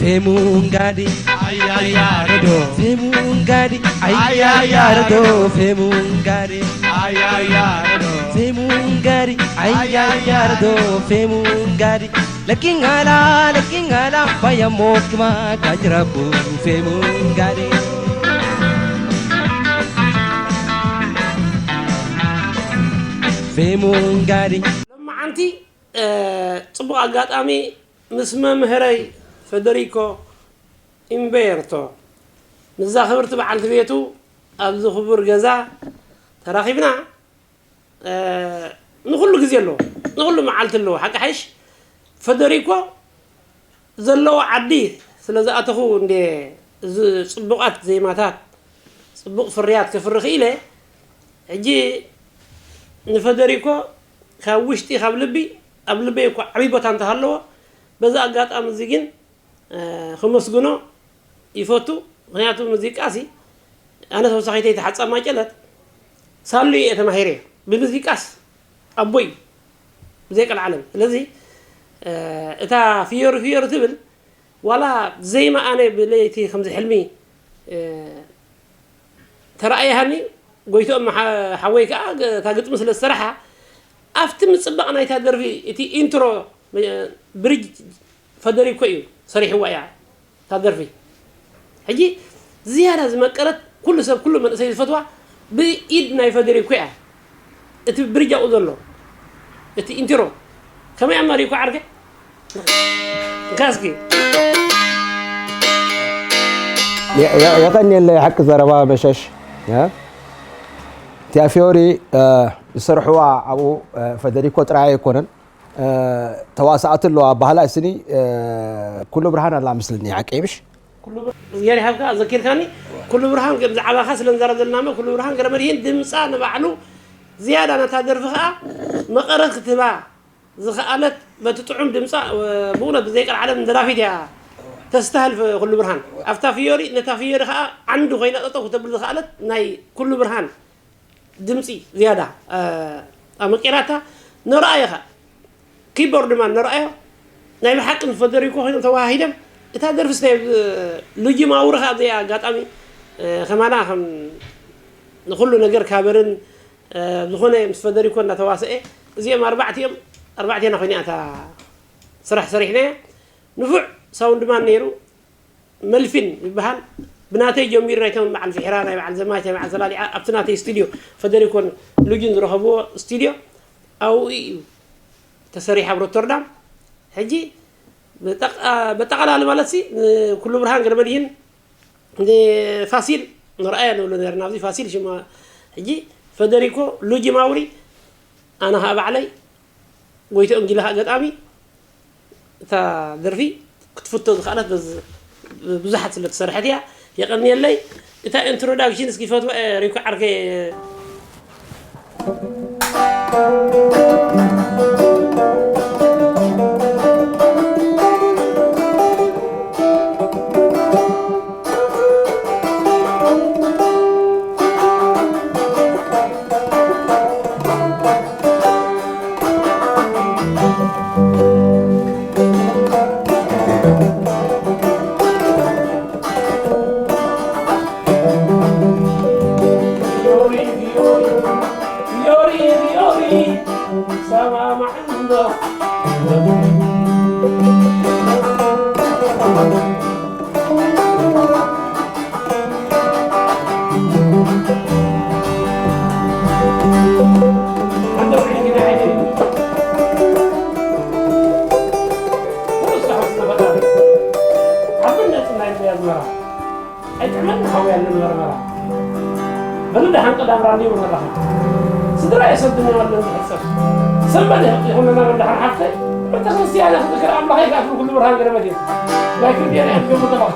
Femungadi, ayayarado. Femungadi, ayayarado. Femungadi, ayayarado. Femungadi, ayayarado. Femungadi, lakingala, lakingala, payamokma, kajrabu. Femungadi. Femungadi. Loma'anti ጽቡቕ ኣጋጣሚ ምስ መምህረይ ፈደሪኮ ኢምቤርቶ፣ ምስዛ ክብርቲ በዓልቲ ቤቱ ኣብዚ ክቡር ገዛ ተራኺብና። ንኹሉ ግዜ ኣለዎ፣ ንኹሉ መዓልቲ ኣለዎ። ሓቂ ሓይሽ ፈደሪኮ ዘለዎ ዓዲ ስለ ዝኣተኹ እንደ እዚ ጽቡቓት ዜማታት፣ ጽቡቕ ፍርያት ከፍሪ ክኢለ። ሕጂ ንፈደሪኮ ካብ ውሽጢ ካብ ልቢ፣ ኣብ ልበይ እኮ ዓብዪ ቦታ እንተሃለዎ፣ በዚ ኣጋጣሚ እዚ ግን ከመስግኖ ይፈቱ። ምኽንያቱ ሙዚቃ ሲ ኣነ ተወሳኺተይ ተሓጻብ ማጨለት ሳሉ እየ ተማሂረ። ብምዚቃስ ኣቦይ ብዘይ ቀልዓለም። ስለዚ እታ ፍዮሪ ፍዮሪ ትብል ዋላ ዘይማ ኣነ ብለይቲ ከምዚ ሕልሚ ተራእየሃኒ። ጎይትኦም ሓወይ ከዓ እታ ግጥሚ ስለ ዝሰረሓ ኣብቲ ምፅባቕ ናይታ ደርፊ እቲ ኢንትሮ ብሪጅ ፈደሪኮ እዩ ሰሪሕዋ እያ እታ ደርፊ። ሕጂ ዝያዳ ዝመቀረት ኩሉ ሰብ ኩሉ መንእሰይ ዝፈትዋ ብኢድ ናይ ፈደሪኮ እያ። እቲ ብሪጅ ኣብኡ ዘሎ እቲ ኢንትሮ ከመይ ኣማሪኮ ዓርከ እንካ እስኪ የቀንየለይ ሓቂ ዘረባ መሸሽ ቲያ ፊዮሪ ዝሰርሕዋ ኣብኡ ፈደሪኮ ጥራይ ኣይኮነን ተዋሳእቲ ኣለዋ ባህላ ስኒ ኩሉ ብርሃን ኣላ ምስልኒ ሓቂ ምሽ እዚኣ ይሃብካ ዘኪርካኒ ኩሉ ብርሃን ከም ዝዓባኻ ስለ ንዛረብ ዘለና እሞ ኩሉ ብርሃን ገረመድሂን ድምፃ ንባዕሉ ዝያዳ ነታ ደርፊ ከዓ መቐረት ክትህባ ዝኸኣለት በቲ ጥዑም ድምፃ ብእውነት ብዘይቀልዓለም ደራፊት እያ ተስተህል ኩሉ ብርሃን ኣብታ ፍዮሪ ነታ ፍዮሪ ከዓ ዓንዲ ኮይና ጠጠው ክተብል ዝኸኣለት ናይ ኩሉ ብርሃን ድምፂ ዝያዳ ኣመቂራታ ንረኣዮ ከዓ ኪቦርድ ማን ንረኣዮ ናይ ብሓቂ ንፈደሪኮ ኮይኖም ተወሃሂዶም እታ ደርፍስ ናይ ልጂ ማውሪ ከዓ ኣብዘይ ኣጋጣሚ ከማና ከም ንኩሉ ነገር ካበርን ዝኾነ ምስ ፈደሪኮ እናተዋሰኤ እዚኦም ኣርባዕቲኦም ኣርባዕቴና ኮይና እታ ስራሕ ሰሪሕናያ ንፉዕ ሳውንድማን ነይሩ መልፊን ይበሃል ብናተይ ጀሚሩ ናይቶም በዓል ፍሕራ ናይ በዓል ዘማች ናይ በዓል ሰላሊዓ ኣብቲ ናተይ ስቱድዮ ፈደሪኮን ሉጅን ዝረኸብዎ ስቱድዮ ኣብኡ እዩ ተሰሪሑ ኣብ ሮተርዳም ሕጂ በጠቓላሊ ማለት ሲ ኩሉ ብርሃን ገረመድህን ንፋሲል ንርኣያ ንብሎ ነርና ኣብዚ ፋሲል ሽማ ሕጂ ፈደሪኮ ሉጂ ማውሪ ኣነ ከዓ ባዕለይ ጎይትኦም ጊላ ከዓ ገጣሚ እታ ደርፊ ክትፍቶ ዝኸኣለት ብዙሓት ስለ ትሰርሐት እያ የቐንየለይ እታ ኢንትሮዳክሽን እስኪ ፈትዋ ሪኮ ዓርከ በሉ ደሓን ቀዳም ራድዮ መራኸቢ ስድራ የሰድና ኣሎ ዝሕሰብ ሰንበት ይኸመና በሉ ደሓን ሓፍተይ ቤተክርስትያን ክዝክር ኣምላኸይ ከኣትሉ ኩሉ ብርሃን ገረመድህን ናይ ክልቲኤን እያ ትገብሩ ዘለኹ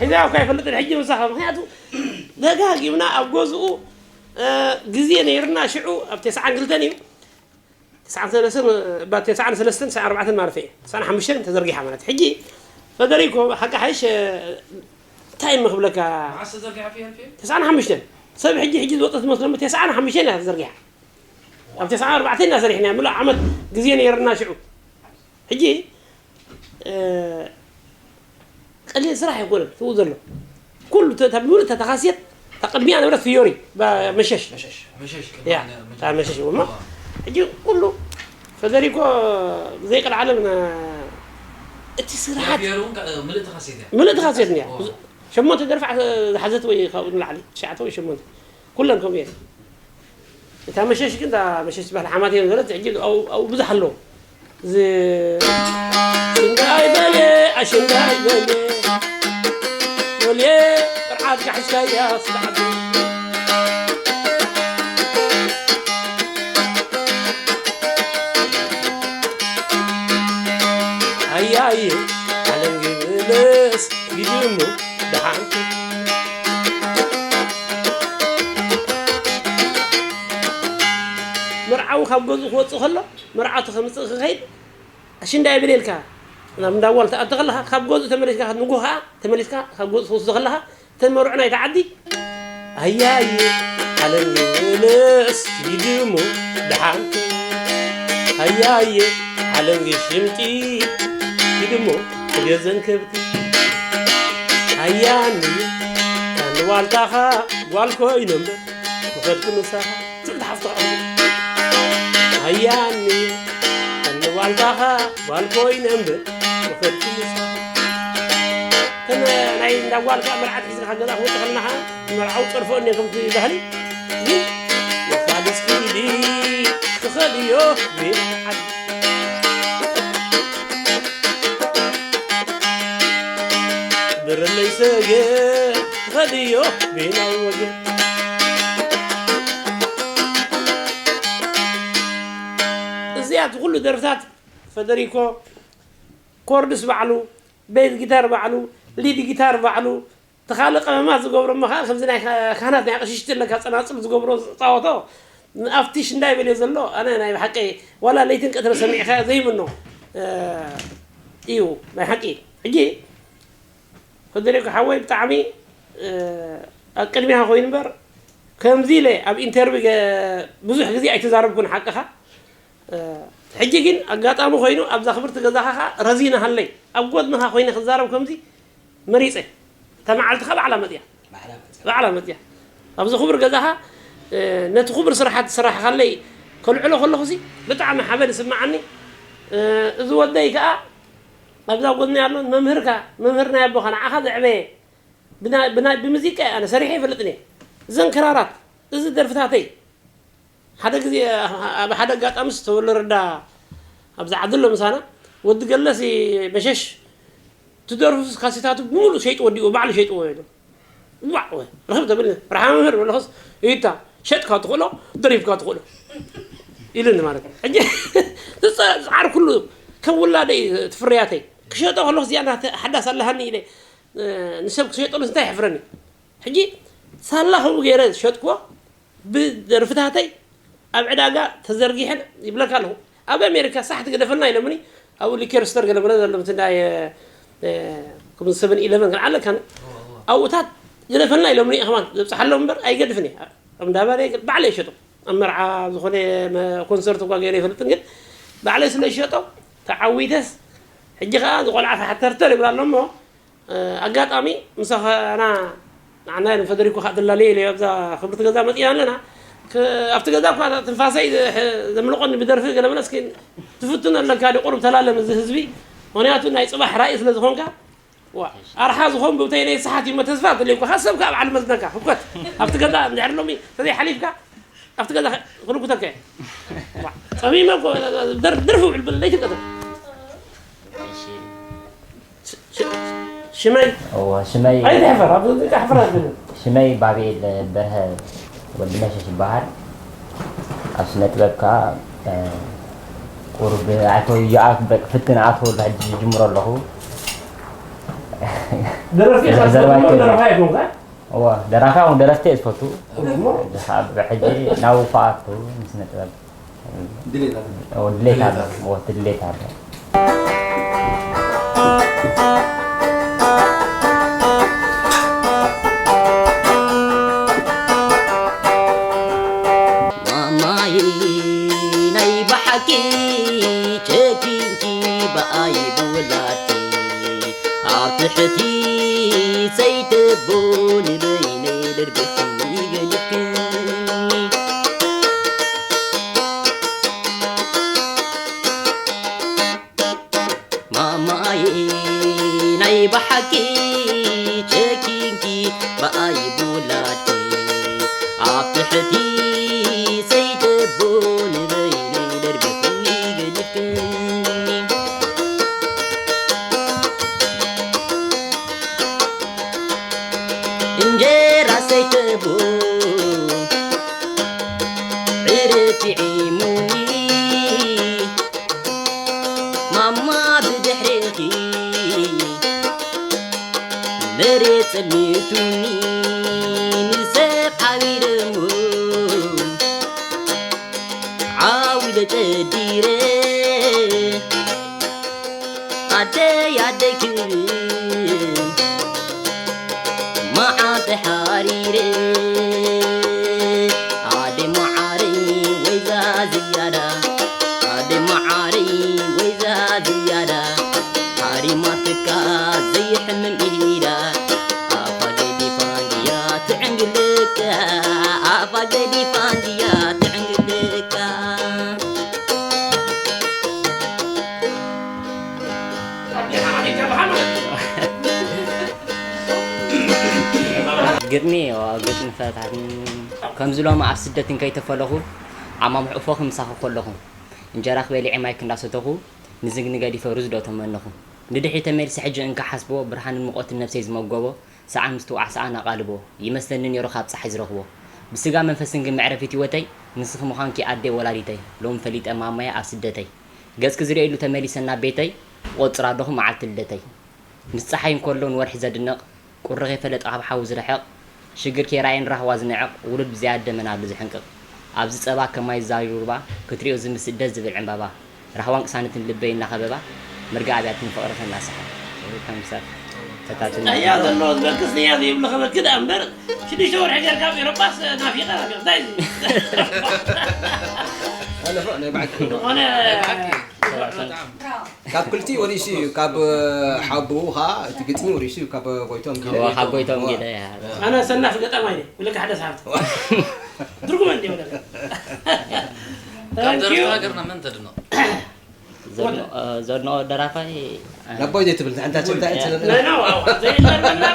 ሒዛ እኳ ይፈልጥን ሕጂ ምሳኻ ምክንያቱ ደጋጊምና ኣብ ገዝኡ ግዜ ነይርና ሽዑ ኣብ ተስዓን ክልተን እዩ ተስዓን ሰለስተን እባ፣ ተስዓን ሰለስተን፣ ተስዓን ኣርባዕተን ማለት እየ። ተስዓን ሓሙሽተን ተዘርጊሓ ማለት እዩ። ሕጂ ፈደሪኮ ሓቂ ሓይሽ፣ እንታይ እሞ ክብለካ? መዓስ ተዘርጊሓ? ፊልም፣ ፊልም? ተስዓን ሓሙሽተን። ሰብ ሕጂ፣ ሕጂ ዝወፀ ትመስሎም፣ ተስዓን ሓሙሽተን እያ ተዘርጊሓ። ኣብ ተስዓን ኣርባዕተን ኢና ሰሪሕና፣ ምሉእ ዓመት ግዜ ነይርና ሽዑ። ሕጂ፣ እ፣ ቀሊል ስራሕ ኣይኮነን ትብኡ ዘሎ። ኩሉ ተ-፣ እታ ምሉእ እታ ካሴት፣ እታ ቅድሚኣ ነበረት ፊዮሪ፣ ባ-፣ መሸሽ። መሸሽ፣ መሸሽ፣ ቅድሚ ያ፣ ነ-፣ መሸሽ። እታ መሸሽ እሞ። ኣዎ። ሕጂ ኩሉ ፈደሪኮ ዘይቀልዓለም ና-፣ እቲ ስርሓት ያ፣ ፊዮሪ እውን ካ-፣ ምልእቲ ካሴት እያ። ምልእቲ ካሴት እያ። ኣዎ። ሸሞንተ ደርፊ ዝሓዘት ወይ ካብኡ ንላዕሊ፣ ትሽዓተ ወይ ሸሞንተ። ኩለን ከምኡ እየን። እታ መሸሽ ግን፣ እታ መሸሽ ዝበሃል ሓማት እየን ዝበለት፣ ሕጂ ኣብኡ፣ ኣብኡ ብዙሕ ኣለዎ። ዝ-፣ ሽንዳይ በለ፣ ኣሽንዳይ በለ፣ ሎልየ ጥርዓት ጋሕሽካያ ስለ ዓዲ። ኣያየ፣ ዓለም ግብለስ ይድሙ ደሓንኩ። መርዓዊ ካብ ገዝኡ ክወፅእ ከሎ፣ መርዓቱ ከምፅእ ክኸይድ፣ ኣሽንዳ ይብል ኢልካ ናብ እንዳ ጓል ትኣቱ ከለኻ፣ ካብ ገዝኡ ተመሊስካ፣ ንጉህ ከዓ ተመሊስካ ካብ ገዝኡ ክትወስዶ ከለኻ፣ እተን መርዑ ናይቲ ዓዲ፣ ኣያየ፣ ዓለም ይብለስ ይድሙ ደሓንኩ። ኣያየ፣ ዓለም ግሽምጢ ይድሙ ክገዘን ከብቲ። ኣያኒ፣ ካን ዋልታኻ ጓል ኮይነ እምበር፣ ምኸድኩ ምሳኻ። ትብል ሓፍትኻ። ኣያኒ፣ እኒ ዋልታኻ ጓል ኮይነ እምበር፣ ምኸድኩ ምሳኻ። ከም ናይ እንዳ ጓልካ መርዓት ሒዝካ ገዛ ክወጽእ ከለኻ፣ መርዓዊ ጸርፎ እኒኦ ከምቲ ባህሊ። ግን፣ ወፋድስ ኪዲ፣ ትኸድዮ ቤት ዓዲ። ብርለይ ሰገ፣ ትኸድዮ ቤናዊ ወገን። እዚኣት ኩሉ ደርፍታት ፈደሪኮ፣ ኮርድስ ባዕሉ፣ ቤዝ ጊታር ባዕሉ፣ ሊድ ጊታር ባዕሉ፣ እቲ ካልእ ቀመማት ዝገብሮ እሞ ከዓ ከምዚ ናይ ካ-፣ ካህናት ናይ ኣቕሽሽቲ ኣለካ፣ ጸናጽል ዝገብሮ ዝጻወቶ፣ ኣብቲ ሽንዳይ በልዮ ዘሎ፣ ኣነ ናይ ብሓቂ ዋላ ለይትን ቀትርን ሰሚዕካዮ ዘይምኖ፣ እ፣ እዩ ናይ ሓቂ። ሕጂ ፈደሪኮ ሓወይ ብጣዕሚ፣ እ፣ ኣብ ቅድሚኻ ኮይኑ እምበር፣ ከምዚ ኢለ ኣብ ኢንተርቪው ገ-፣ ብዙሕ ግዜ ኣይተዛረብኩን ሓቅኻ። እ፣ ሕጂ ግን ኣጋጣሚ ኮይኑ ኣብዛ ክብርቲ ገዛኻ ኸኣ ረዚነ ሃለይ፣ ኣብ ጎድንኻ ኮይነ ክዛረብ ከምዚ መሪጸ። እታ መዓልቲ ኸኣ ባዕላ መጽያ። ባዕላ መጽያ። ባዕላ መጽያ። ኣብዚ ክቡር ገዛኻ፣ እ፣ ነቲ ክቡር ስራሓት ዝሰራሕካለይ ከልዕሎ ከለኹሲ ብጣዕሚ ሓበን ይስምዓኒ። እ፣ እዚ ወደይ ከኣ ኣብዛ ጎድነይ ኣሎ፣ መምህርካ፣ መምህር ናይ ኣቦኻ፣ ንዓኻ ዘዕበየ፣ ብና-፣ ብና-፣ ብሙዚቃ ኣነ ሰሪሐ ይፈልጥን እየ። እዘን ክራራት፣ እዚ ደርፍታተይ፣ ሓደ ግዜ ኣብ ሓደ ኣጋጣሚስ ተወልደ ረዳ ኣብዚ ዓዲ ኣሎ ምሳና፣ ወዲ ገለሲ መሸሽ ትደርፉ ካሴታቱ ብምሉእ ሸይጡ ወዲኡ፣ ባዕሉ ሸይጥዎ ኢሉ። ዋዕ ወይ፣ ርኽብ ተብል፣ ረሓ መምህር በለኹስ፣ እዩታ፣ ሸጥካ ትኽእሎ፣ ደሪፍካ ትኽእሎ። ኢሉኒ ማለት እዩ። ሕጂ ዝጸ-፣ ዝጸዓር ኩሉ ከም ውላደይ እቲ ፍርያተይ ክሸጦ ከለኹ እዚኣ ናተ-፣ ሓዳስ ኣለሃኒ ኢለ፣ እ፣ ንሰብ ክሸጠሉስ እንታይ ይሕፍረኒ? ሕጂ ሳላ ከምኡ ገይረ ዝሸጥክዎ ብደርፍታተይ ኣብ ዕዳጋ ተዘርጊሐን ይብለካ ኣለኹ። ኣብ ኣሜሪካ ሳሕቲ ግደፈልና ኢሎምኒ፣ ኣብኡ ሊኬር ስቶር ገለ መለ ዘሎ፣ እቲ ናይ፣ እ፣ ከም ሰቨን ኢለቨን ግን ኣለካ፣ ኣብኡታት ግደፈልና ኢሎምኒ፣ ከማን ዘብፅሓሎም እምበር ኣይገድፍን እየ። ኣብ እንዳባረይ ግን ባዕለይ ይሸጦ። ኣብ መርዓ ዝኾነ መ-፣ ኮንሰርት እኳ ገይረ ይፈልጥን፣ ግን ባዕለይ ስለ ዝሸጦ ተዓዊተስ፣ ሕጂ ኸዓ ዝቆልዓ ተሓተርተር ይብላ ኣሎ እሞ፣ እ፣ ኣጋጣሚ ምሳና ንዓና ንፈደሪኮ ከዓ ትላለየ ኢለ ኣብዛ ክብርቲ ገዛ መፂና ኣለና። ክ-፣ ኣብቲ ገዛ እኳ ትንፋሰይ ዘ-፣ ዘምልቆኒ ብደርፊ ገለ መለ፣ እስኪ ትፍትን ኣለካ ዶ? ቁሩብ ተላለም እዚ ህዝቢ፣ ምኽንያቱ ናይ ፅባሕ ራኢ ስለ ዝኾንካ። ዋ፣ ኣርሓ ዝኾን ብብተይ ናይ ሰሓት እዩ፣ ተስፋ ትልእኮ፣ ካብ ሰብ ከዓ በዓል መዝነካ ህኮት። ኣብቲ ገዛ እንድሕር ሎሚ ተዘይሓሊፍካ፣ ኣብቲ ገዛ ክልኩተካ እየ። ዋ፣ ጸሚመ እኮ፣ ደር-፣ ደርፊ ውዕል ብል ለይቲ ቀትር። እሺ። ሽ-፣ ሽ-፣ ሽመይ? እወ፣ ሽመይ። ኣይትሕፈር፣ ኣብ ዘይትሕፈር ኣይትብል። ሽመይ ባቤል በርሀ ወዲ መሸሽ ይበሃል። ኣብ ስነ ጥበብ ከኣ፣ እ፣ ቁሩብ ኣይኮ-፣ ይኣት-፣ በቃ ፍትን ኣትወሉ ሕጂ ዝጅምሮ ኣለኹ። ደረፍቲ ኢኻ ዘረባ ትፈትዎ፣ ኣይኮነን። ደረፋይ ኣይኮንካ? እወ፣ ደራፋይ እውን ደረፍቲ እየ ዝፈቱ። እሞ? እዚ ኸኣ ብሕጂ ናብ ውፋ ኣቱ፣ ንስነ ጥበብ። ድሌት ኣሎ። ኦ፣ ድሌት ኣሎ። ኦ፣ ድሌት ኣሎ። ማማይ ናይ ብሓቂ ጨኪንኪ ብኣይ ብውላድኪ ኣብ ትሕቲ ሰይተቦ ንበይነይ ደርቢኽኒ ገዲፍክኒ። ማማይ ናይ ብሓቂ ጨኪንኪ ብኣይ ብውላድኪ ኣብ ትሕቲ ሰይተቦ ንበይነይ ደርቢኽኒ ገዲፍክኒ። እንጀራ ሰይተቦ ዕረ ጥዒሙኒ ማማ ብድሕሬኺ መሬት ጸልሚቱኒ ንሰብ ሓቢረሞ ዓው ኢለ ጨዲረ ኣደይ ኣደይ ክብል መዓልቲ ሓሪረ ኣደይ መዓረይ ወይዛ ዝያዳ ኣደይ መዓረይ ወይዛ ዝያዳ ሓሪማትካ ዘይሕምም ኢዳ ኣፋ ገዲፋ እንድያ ትዕንግልካ ኣፋ ገዲፋ እንድያ ትዕንግልካ። ግጥሚ ግጥሚ ፈታትኒ ከምዚ ሎሚ ኣብ ስደት እንከይተፈለኹ ኣማምሕ እፎኺ ምሳኺ ከለኹ እንጀራኺ በሊዐ ማይኪ እንዳሰተኹ ንዝግኒ ገዲፈ ሩዝ ዶ ተመነኹ ንድሕሪት ተመሊሰ ሕጂ እንካ ሓስቦ ብርሃንን ሙቐትን ነብሰይ ዝመገቦ ሰኣን ምስትውዓል ሰኣን ኣቓልቦ ይመስለኒ ነይሩ ካብ ጸሓይ ዝረኽቦ ብስጋ መንፈስን ግን መዕረፊት ህይወተይ ንስኺ ምዃንኪ ኣደይ ወላዲተይ ሎሚ ፈሊጠ ማማየ ኣብ ስደተይ ገጽኪ ዝርእየሉ ተመሊሰ ናብ ቤተይ እቖጽር ኣለኹ መዓልቲ ልደተይ ምስ ጸሓይ እንከሎ ንወርሒ ዘድንቕ ቁሪ ከይፈለጠ ካብ ሓዊ ዝርሕቕ ሽግር ከይረኣየን ራህዋ ዝንዕቕ ውሉድ ብዘይ ኣደ መን ኣሎ ዝሕንቅቕ ኣብዚ ጸባ ከም ማይ ዝዛይር ሩባ ክትሪኦ ዝምስጥ ደስ ዝብል ዕምባባ ራህዋን ቅሳነትን ልበይ እናኸበባ ምርጋ ኣብያትን ፍቕርኽን እናሰሓ ከም ሰብ ፈታትን ኣያ ዘለዎ ዝበክስ ንያ ዘይብሉ ከበኪ ደኣ እምበር ሽዱሽተ ወርሒ ጌርካ ኣብ ኤሮጳስ ናፊቐ እንታይ እዚ ኣለፎ ናይ ባዕልኪ ዝኾነ ናይ ባዕልኪ ካብ ክልቲኡ ወሪሱ እዩ ካብ ሓቡኡ ከዓ እቲ ግጥሚ ወሪሱ እዩ ካብ ጎይቶም ጊለ እዋ ካብ ጎይቶም ጊለ እያ ኣነ ሰናፊ ገጣማይ ነኝ ብለካ ሓደ ሰዓት ትርጉም እንዲ ወለካ ካብ ደረፍቲ ሃገርና መን ተድንቕ? ዘድንኦ ደራፋይ ነቦይ ዘይትብል ንሕንታ ችልታ እትብል ናይ ነው ዘይዘርበና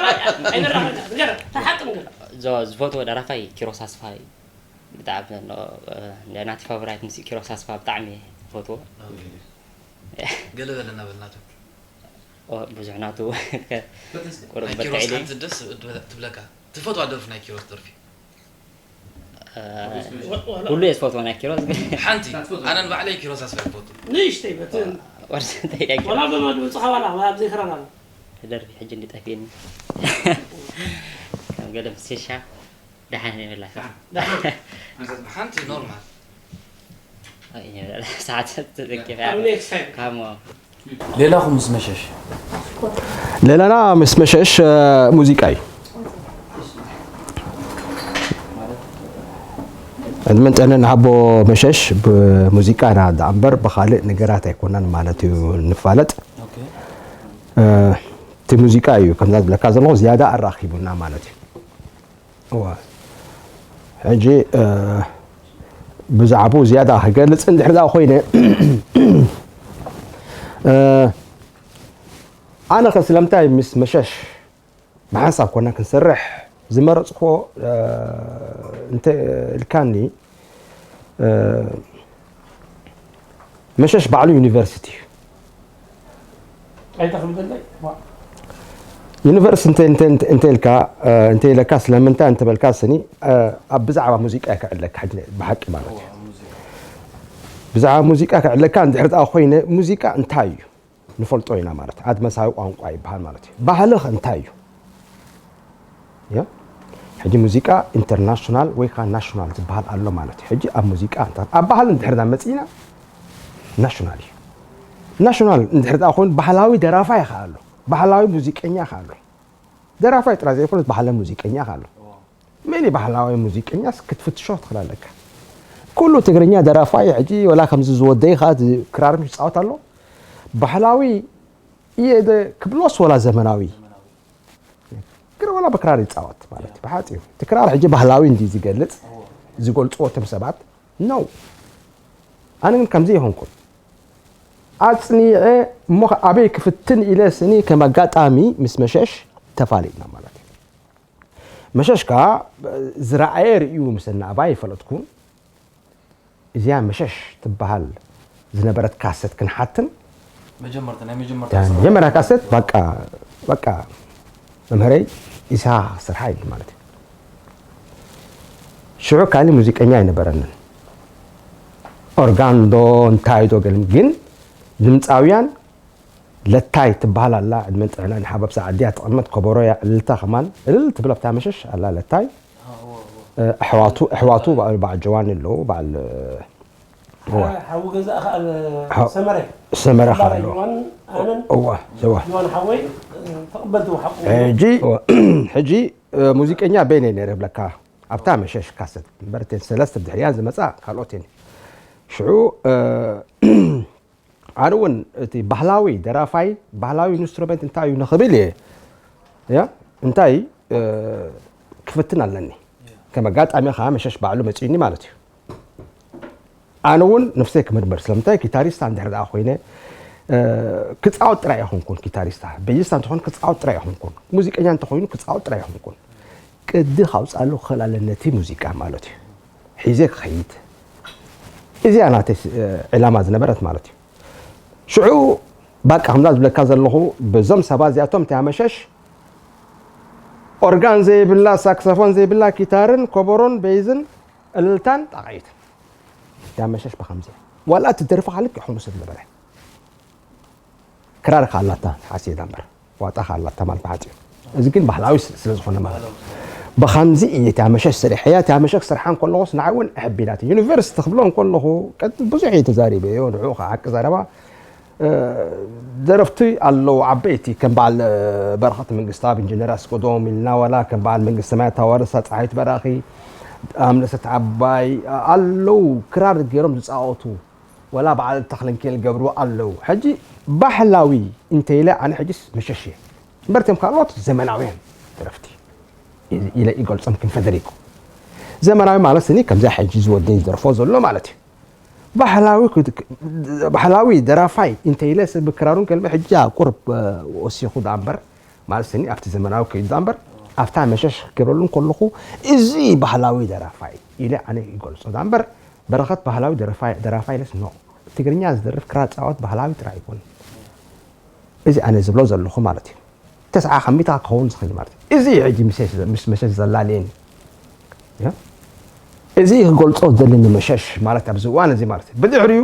ኣይንራኸብና ንገር ተሓጥም ገር ዝፈትዎ ደራፋይ ኪሮስ ኣስፋ እዩ ብጣዕሚ ናቲ ፋቨራይት ምስ ኪሮስ ኣስፋ ብጣዕሚ ዝፈትዎ ገለ በለና በልናቶ ብዙሕ ናቱ ቁርብ ናይ ኪሮስ በትዕሊ ሓንቲ ደስ ትብለካ ትፈትዋ ደርፊ ናይ ኪሮስ ደርፊ ኩሉ እየ ዝፈትዎ ናይ ኪሮስ ግን ሓንቲ ኣነ ንባዕለይ ኪሮስ ኣስፋ ይፈቱ ንእሽተይ በትን ወርሰንተይ ደቂ ወላ በመድምፅኻ ዋላ ኣብ ዘይክረና ደርፊ ሕጂ እንዲጠፊእኒ ከም ገለ ምስሻ ደሓን ይብላ ሓንቲ ኖርማል ሰዓት ተዘኪራ ኣብ ኔክስት ታይም ካሞ ሌላኹም ምስ መሸሽ ሌላና ምስ መሸሽ ሙዚቃ እዩ። ዕድመን ጥዕናን ንሃቦ መሸሽ ብሙዚቃ ኢና ደኣ እምበር ብኻልእ ነገራት ኣይኮናን ማለት እዩ ንፋለጥ። እቲ ሙዚቃ እዩ ከምዛ ዝብለካ ዘለኹ ዝያዳ ኣራኺቡና ማለት እዩ። እወ ሕጂ ብዛዕባኡ ዝያዳ ክገልፅ እንድሕር ዳ ኮይነ ኣነ ከ ስለምንታይ ምስ መሸሽ ብሓንሳብ ኮና ክንሰርሕ ዝመረፅኮ እንተ ኢልካኒ መሸሽ ባዕሉ ዩኒቨርሲቲ እዩ ኣይተኽብደለይ ዩኒቨርስ እንተ ኢልካ እንተ ኢለካ ስለምንታይ እንተበልካ ስኒ ኣብ ብዛዕባ ሙዚቃ እየ ክዕለካ ሕጂ ብሓቂ ማለት እዩ ብዛዕባ ሙዚቃ ክዕለካ እንድሕር ኣ ኮይነ ሙዚቃ እንታይ እዩ ንፈልጦ ኢና ማለት ኣድመሳዊ ቋንቋ ይበሃል ማለት እዩ ባህልኽ እንታይ እዩ ሕጂ ሙዚቃ ኢንተርናሽናል ወይ ከዓ ናሽናል ዝበሃል ኣሎ ማለት እዩ። ሕጂ ኣብ ሙዚቃ እንተ ኣብ ባህሊ እንድሕር ዳ መፂና ናሽናል እዩ። ናሽናል እንድሕር ዳ ኮይኑ ባህላዊ ደራፋይ ከዓ ኣሎ፣ ባህላዊ ሙዚቀኛ ከዓ ኣሎ። ደራፋይ ጥራይ ዘይኮነስ ባህላዊ ሙዚቀኛ ከዓ ኣሎ። መን እዩ ባህላዊ ሙዚቀኛስ ክትፍትሾ ትኽእል ኣለካ። ኩሉ ትግርኛ ደራፋይ ሕጂ ወላ ከምዚ ዝወደይ ከዓ ክራር ይፃወት ኣሎ። ባህላዊ እየ ደ ክብሎስ ወላ ዘመናዊ? ክር ወላ ብክራር ይፃወት ማለት እዩ። ብሓፂሩ እቲ ክራር ሕጂ ባህላዊ እንዲ ዝገልፅ ዝገልፅዎ እቶም ሰባት ነው። ኣነ ግን ከምዚ ይኾንኩን ኣፅኒዐ እሞ ኣበይ ክፍትን ኢለ ስኒ ከም ኣጋጣሚ ምስ መሸሽ ተፋሊጥና ማለት እዩ። መሸሽ ከዓ ዝረኣየ ርእዩ ምስ እናኣባ ይፈለጥኩን እዚኣ መሸሽ ትበሃል ዝነበረት ካሰት ክንሓትን መጀመርታ ናይ መጀመርታ ያ ስራሕ መጀመርያ ካሰት በቃ በቃ መምህረይ ኢሳ ስርሓ ኢሉ ማለት እዩ። ሽዑ ካሊ ሙዚቀኛ ኣይነበረንን። ኦርጋንዶ እንታይ ዶ ገልን ግን ድምፃውያን ለታይ ትበሃል ኣላ። ዕድመን ጥዕናን ሓበብሳ ዓድያ ትቕመጥ ከበሮ እያ እልልታ ከማን እልል ትብል ኣብታ መሸሽ ኣላ ለታይ። ኣሕዋቱ ኣሕዋቱ በዓል ጀዋኒ ኣለዉ በዓል ሓዊ ገዛእ ከኣ ሰመረ ሰመረ ባላ ኣሎ ዮዋን ኣነን እዋ እዋ ዮዋን ሓወይ ተቐበልቲ ሓቁ ሕጂ ሕጂ ሙዚቀኛ በይነይ ነይረ ብለካ ኣብታ መሸሽ ካሰት እምበር እተን ሰለስተ ብድሕሪያ ዝመፃ ካልኦት እየን። ሽዑ ኣነ እውን እቲ ባህላዊ ደራፋይ ባህላዊ ኢንስትሩመንት እንታይ እዩ ንኽብል እየ ያ እንታይ ክፍትን ኣለኒ። ከም ኣጋጣሚ ከዓ መሸሽ ባዕሉ መፂኡኒ ማለት እዩ። ኣነ እውን ነፍሰይ ክምርምር ስለምንታይ ጊታሪስታ እንድሕር ደኣ ኮይነ ክፃወት ጥራይ ኣይኮንኩን ጊታሪስታ ቤዚስታ እንተኾን ክፃወት ጥራይ ኣይኮንኩን ሙዚቀኛ እንተኮይኑ ክፃወት ጥራይ ኣይኮንኩን ቅዲ ካውፃሉ ክኽእል ኣለኒ ነቲ ሙዚቃ ማለት እዩ። ሒዘ ክኸይድ እዚኣ ናተይ ዕላማ ዝነበረት ማለት እዩ። ሽዑ ባቃ ከምዛ ዝብለካ ዘለኹ በዞም ሰባት እዚኣቶም እቲኣ መሸሽ ኦርጋን ዘይብላ ሳክሰፎን ዘይብላ ኪታርን ኮቦሮን ቤዝን እልልታን ጣቓይትን እቲኣ መሸሽ ብኸምዚ ዋላ እቲ ደርፊ ካልክ ይሕሙስ ዝነበረ ክራር ካላታ ሓስየ ዳምበር ዋጣ ካላታ ማለት ብሓፂሩ እዚ ግን ባህላዊ ስለ ዝኾነ ማለት ብኸምዚ እየ እቲኣ መሸሽ ሰሪሐያ እቲኣ መሸሽ ክሰርሓ እንከለኹስ ንዓይ እውን ኣሕቢናት ዩኒቨርሲቲ ክብሎ እንከለኹ ብዙሕ እየ ተዛሪበዮ ንዕኡ ከዓ ሓቂ ዘረባ ደረፍቲ ኣለዉ ዓበይቲ ከም በዓል በረኸት መንግስታብ ኢንጂነር ኣስቆዶም ኢልና ዋላ ከም በዓል መንግስቲ ሰማያት ታዋርሳ ፀሓይት በራኺ ኣምለሰት ዓባይ ኣለዉ ክራር ገይሮም ዝፃወቱ ወላ በዓል ተኽለንኬል ገብሩ ኣለዉ ሕጂ ባህላዊ እንተኢለ ኣነ ሕጂስ መሸሽ እየ እምበር እቶም ካልኦት ዘመናውያን ደረፍቲ ኢለ ይገልፆም ከም ፈደሪኮ ዘመናዊ ማለት ስኒ ከምዚ ሕጂ ዝወደይ ዝደርፎ ዘሎ ማለት እዩ ባህላዊ ደራፋይ እንተ ኢለ ሰብ ክራሩን ከልመ ሕጂ ቁርብ ወሲኹ ዳ እምበር ማለት ስኒ ኣብቲ ዘመናዊ ከይዱ ዳ እምበር ኣብታ መሸሽ ክገብረሉ ከለኹ እዚ ባህላዊ ደራፋይ ኢለ ኣነ ይገልፆ ዳ እምበር በረኸት ባህላዊ ደራፋይ ኢለስ ኖ ትግርኛ ዝደርፍ ክራር ፃወት ባህላዊ ጥራይ ይኮን እዚ ኣነ ዝብሎ ዘለኹ ማለት እዩ ተስዓ ካብ ሚእታ ክኸውን ዝኽእል ማለት እዩ እዚ ሕጂ ምስ መሸሽ ዘላልየኒ እዚ ክገልፆ ዘለኒ መሸሽ ማለት ኣብዚ እዋን እዚ ማለት እዩ ብድሕሪኡ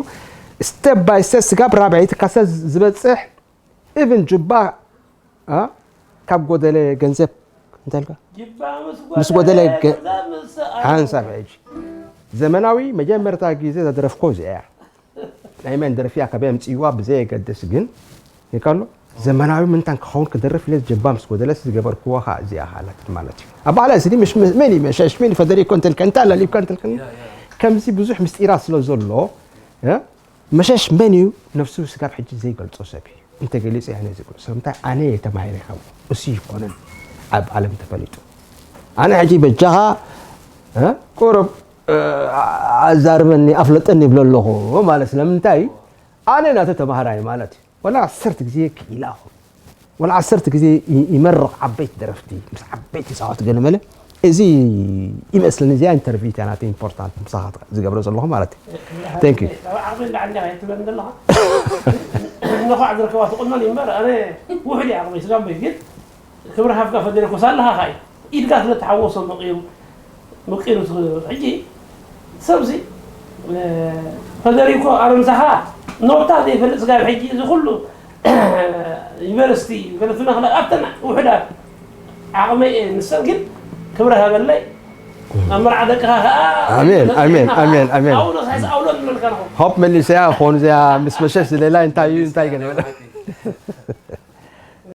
step by step ስጋብ ራብዐይቲ ካሰት ዝበፅሕ even ጅባ ካብ ጎደለ ገንዘብ እንታይ ኢልካ ምስ ጎደለ ሓንሳብ ሕጂ ዘመናዊ መጀመርታ ግዜ ዘደረፍኮ እዚኣ እያ ናይ መን ደርፊ እያ ካበይ ኣምፅእዋ ብዘየገድስ ግን ይካሎ ዘመናዊ ምንታን ክኸውን ክደርፍ ኢለ ጀባ ምስ ጎደለስ ዝገበርክዎ ከዓ እዚኣ ሃለት ማለት እዩ ኣብ ባዕላ ስኒ መን እዩ መሸሽ መን ፈደሪኮ እንተልከ እንታይ ለሊብካ እንተልከኒ ከምዚ ብዙሕ ምስጢራት ስለ ዘሎ መሸሽ መን እዩ ነፍሱ ስጋብ ሕጂ ዘይገልፆ ሰብ እዩ እንተገሊፁ እያ ነዚ ቁርሲ ምንታይ ኣነ እየ ተማሂረ ካብ እሱ ይኮነን ኣብ ዓለም ተፈሊጡ ኣነ ሕጂ በጃኻ ቁሩብ ኣዛርበኒ ኣፍለጠኒ ይብሎ ኣለኹ ማለት ስለምንታይ ኣነ ናተ ተማሃራይ ማለት እዩ ወላ ዓሰርተ ግዜ ክኢላ ኹ ወላ ዓሰርተ ግዜ ይመርቕ ዓበይቲ ደረፍቲ ምስ ዓበይቲ ፃወት ገለመለ እዚ ይመስለኒ እዚኣ ኢንተርቪው እያ ናተይ ኢምፖርታንት ምሳኻ ዝገብረ ዘለኹ ማለት እዩ Thank you. ዓቕሚ ላዕሊ ዲኻ ትብለኒ ዘለኻ? ነዃዕ ዝርከባ ትቑኖን እዩ እምበር ኣነ ውሕድ እየ ዓቕመይ ስጋብ ግን ክብሪ ሃፍካ ፈዲረኮ ሳለኻ ኸዓ ኢድካ ስለ ተሓወሶ መቒሩ መቒሩ ሕጂ ሰብዚ ፈደሪኮ ኣረ ምሳኻ ኖታ ዘይፈልጥ ስጋብ ሕጂ እዚ ኩሉ ዩኒቨርሲቲ ገለቱና ክላ ኣብተን ውሕዳት ዓቕመይ እየ ንሰን ግን ክብረ ሃበለይ ኣብ መርዓ ደቅኻ ከዓ ኣሜን፣ ኣሜን፣ ኣሜን፣ ኣሜን። ኣውሎስ ኣይስ ኣውሎ ንብለልካ ንኹ ሆፕ መሊሰያ ፎን እዚኣ ምስ መሸሽ ዝሌላ እንታይ እዩ እንታይ ገለ